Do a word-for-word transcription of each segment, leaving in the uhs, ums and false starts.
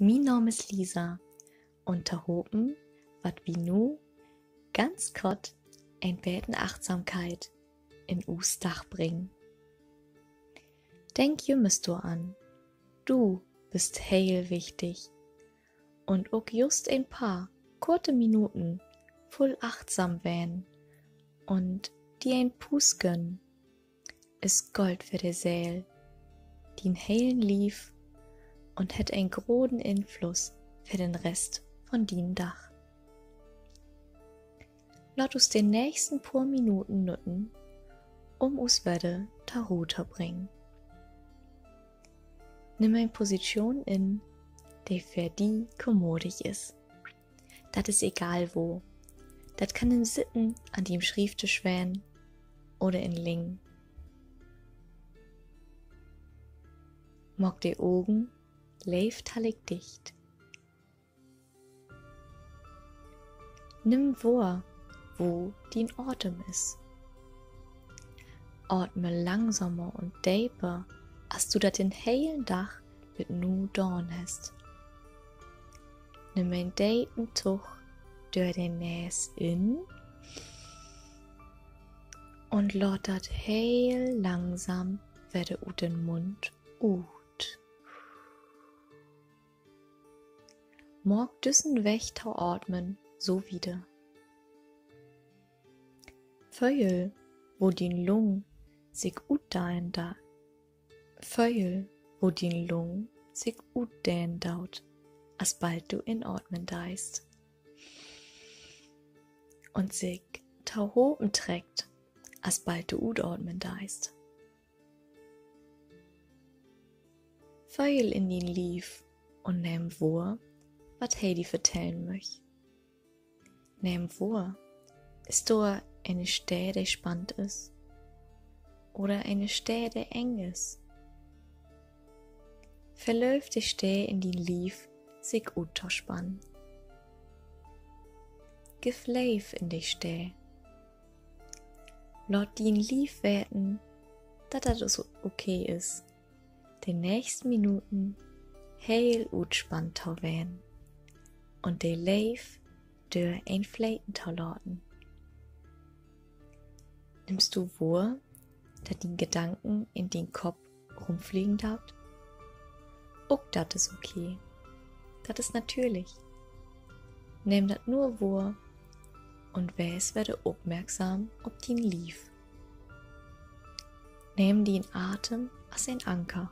Mien Naam is Lisa un tohopen warrt wi nu ganz kort en beten Achtsamkeit in us Dag bringen. Denk jümmers doran, du büst heel wichtig. Un ok just en paar korte Minuten vull achtsam ween un di en Puus gönnen is Gold för de Seel, dien helen Lief un hett en groten Influss för den Rest von dien Dag. Laat us de nächsten poor Minuten nutten, um us wedder to Roh to bringen. Nimm en Positschoon in, de för di kommodig is. Dat is egal wo. Dat kann in Sitten an dien Schrievdisch ween oder in Liggen. Maak de Ogen leevtallig dicht. Nimm wohr, wo dien Atem is. Atme langsamer un deper, as du dat den helen Dag bit nu daan hest. Nimm en depen Tog dör de Nees in un laat dat heel langsam wedder ut den Mund ut. Maak düssen Weg to atmen so wieder. Föhl, wo dien Lung sik utdehnen deit. Föhl, wo dien Lung sik utdehnen deit, asbald du inatmen deist. Un sik tohopen treckt, asbald du utatmen deist. Föhl in dien Lief un nehm wohr, wat he di vertellen möcht. Nehm wohr, is dor ene Steed, de spannt is? Oder ene Steed, de eng is? Verlööv de Steed in dien Lief, sik uttospannen. Giff Leev in de Steed. Laat dien Lief weten, dat dat so okay is, de nächsten Minuten heel utspannt to ween un de Leev dör een fleten to laten. Nimmst du wohr, dat dien Gedanken in dien Kopp rumflegen doot? Ok dat is okay. Dat is natürlich. Nehm dat nur wohr un wees wedder opmerksam op dien Lief. Nehm dien Atem as en Anker.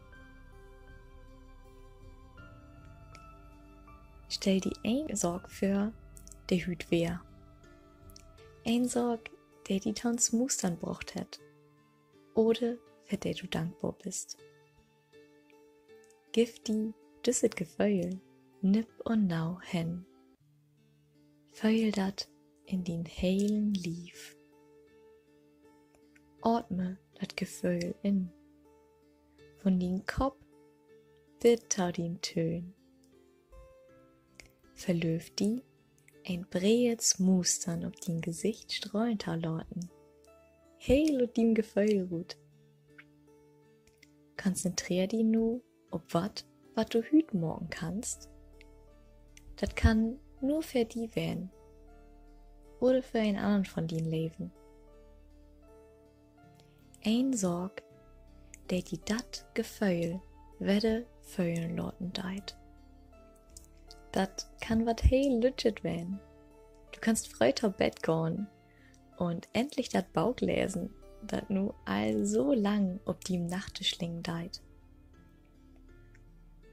Stell di een Saak vör, de hüüt weer. Een Saak, de di to'n Smustern brocht hett oder för de du dankbor büst. Giff di düsset Geföhl nipp un nau hen. Föhl dat in dien helen Lief. Atme dat Geföhl in, vun dien Kopp bit to dien Töhn. Verlööv di, en breed Smustern op dien Gesicht strahlen to laten, heel ut dien Geföhl rut. Konzentreer di nu op wat, wat du hüüt maken kannst. Dat kann nur för di ween oder för en annern von dien Leven. Een Saak, de di dat Geföhl wedder föhlen laten deit. Dat kann wat heel Lüttjet ween. Du kannst fröh to Bett gahn un endlich dat Book lesen, dat nu al so lang op dien Nachtdisch liggen deit.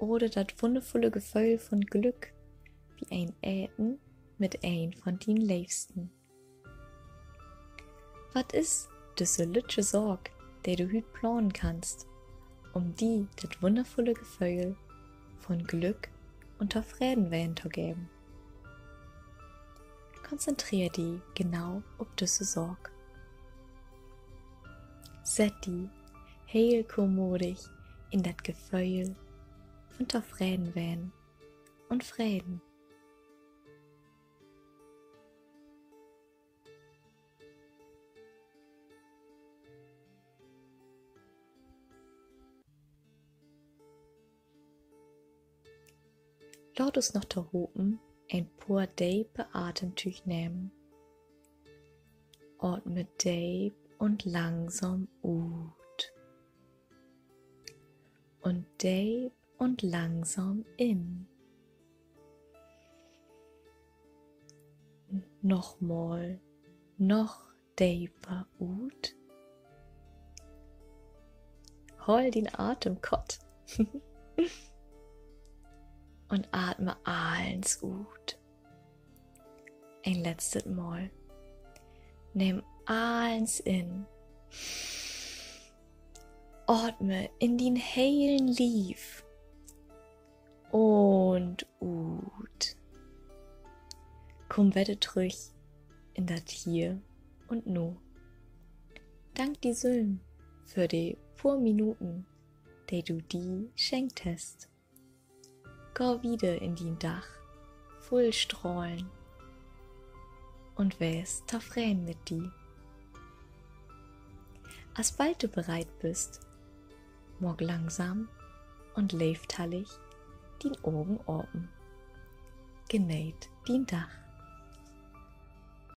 Oder dat wunnervulle Geföhl von Glück bi en Eten mit een von dien Leevsten. Wat is düsse lüttje Saak, de du hüüt planen kannst, um di dat wunnervulle Geföhl von Glück un Tofredenween to geven? Konzentreer di genau op düsse Saak. Sett di heel kommodig in dat Geföhl von Tofredenween un Freden. Laat us noch tohopen en poor depe Atemtöög nehmen. Atme deep un langsam ut. Un deep un langsam in. Nochmal, noch deper ut. Holl dien Atem kort. Un atme allens ut. Een letztet Mal. Nehm allens in. Atme in dien helen Lief. Un ut. Kumm wedder trüch in dat Hier un Nu. Dank di sülm för de poor Minuten, de du di schenkt hest. Gah wieder in dien Dag, vull Strahlen, un wees tofreden mit di. Asbald du bereit büst, maak langsam un leeftallig dien Ogen apen. Geneet dien Dag.